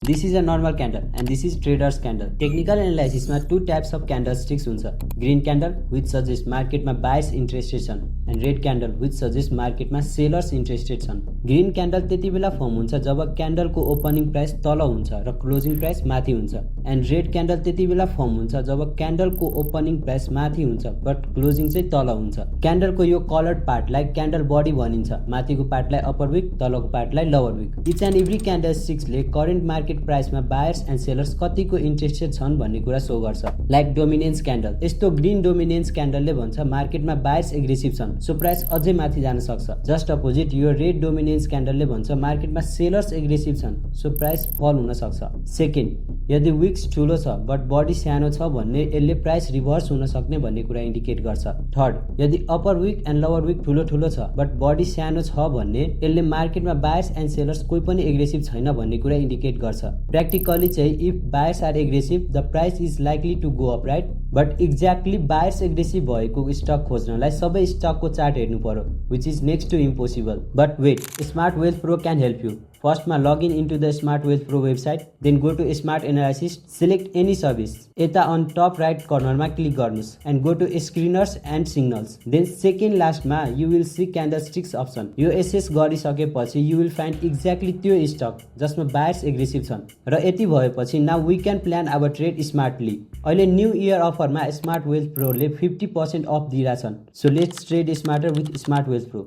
This is a normal candle and this is trader's candle. Technical analysis मा two types of candlesticks हुन्छ. Green candle which suggests market मा buyers interested छन् and red candle which suggests market मा sellers interested छन्. Green candle त्यति बेला form हुन्छ जब candle को ओपनिङ प्राइस तल हुन्छ र क्लोजिङ प्राइस माथि हुन्छ and red candle त्यति बेला फर्म हुन्छ जब क्यान्डल को ओपनिङ प्राइस माथि हुन्छ बट क्लोजिङ चाहिँ तल हुन्छ. क्यान्डल को यो कलर्ड पार्टलाई क्यान्डल बडी भनिन्छ. माथिको पार्टलाई अपर विक, तलको पार्टलाई lower wick. Each and every क्यान्डलस्टिक्सले करेन्ट मार्केट प्राइसमा बायर्स एन्ड सेलर्स कतिको इन्ट्रेस्टेड छन् भन्ने कुरा सो गर्छ. Like dominance candle. यस्तो ग्रीन डोमिनेन्स क्यान्डलले भन्छ मार्केटमा बायर्स एग्रेसिभ छन् सो प्राइस अझै माथि जान सक्छ. जस्ट अपोजिट यो रेड डोमिनेन्स क्यान्डलले भन्छ मार्केटमा सेलर्स एग्रेसिभ छन् सो प्राइस फल हुन सक्छ. सेकेन्ड, यदि विक्स ठुलो छ बट बडी सानो छ भन्ने यसले प्राइस रिभर्स हुन सक्ने भन्ने कुरा इन्डिकेट गर्छ. थर्ड, यदि अपर विक एन्ड लोवर विक ठुलो ठुलो छ बट बडी सानो छ भन्ने यसले मार्केटमा बायर्स एन्ड सेलर्स कोही पनि एग्रेसिभ छैन भन्ने कुरा इन्डिकेट गर्छ. प्र्याक्टिकली चाहिँ if buyers are aggressive the price is likely to go up, right? But exactly buyers aggressive भएको स्टक खोज्नलाई सबै स्टकको चार्ट हेर्नु पर्यो which is next to impossible. But wait, Smart Wealth Pro can help you. फर्स्टमा login into the Smart Wealth Pro website, then go to Smart Analysis, select any service. यता on top right कर्नरमा click गर्नुहोस् and go to screeners and signals. Then second लास्टमा you will see candlesticks option. यो access गरिसकेपछि you will find exactly त्यो stock जसमा buyers aggressive छन् र यति भएपछि now we can plan our trade smartly. अहिले न्यू इयर अफरमा स्मार्ट वेल्थ प्रोले 50% अफ दिइरहेछन्. So let's trade smarter with Smart Wealth pro.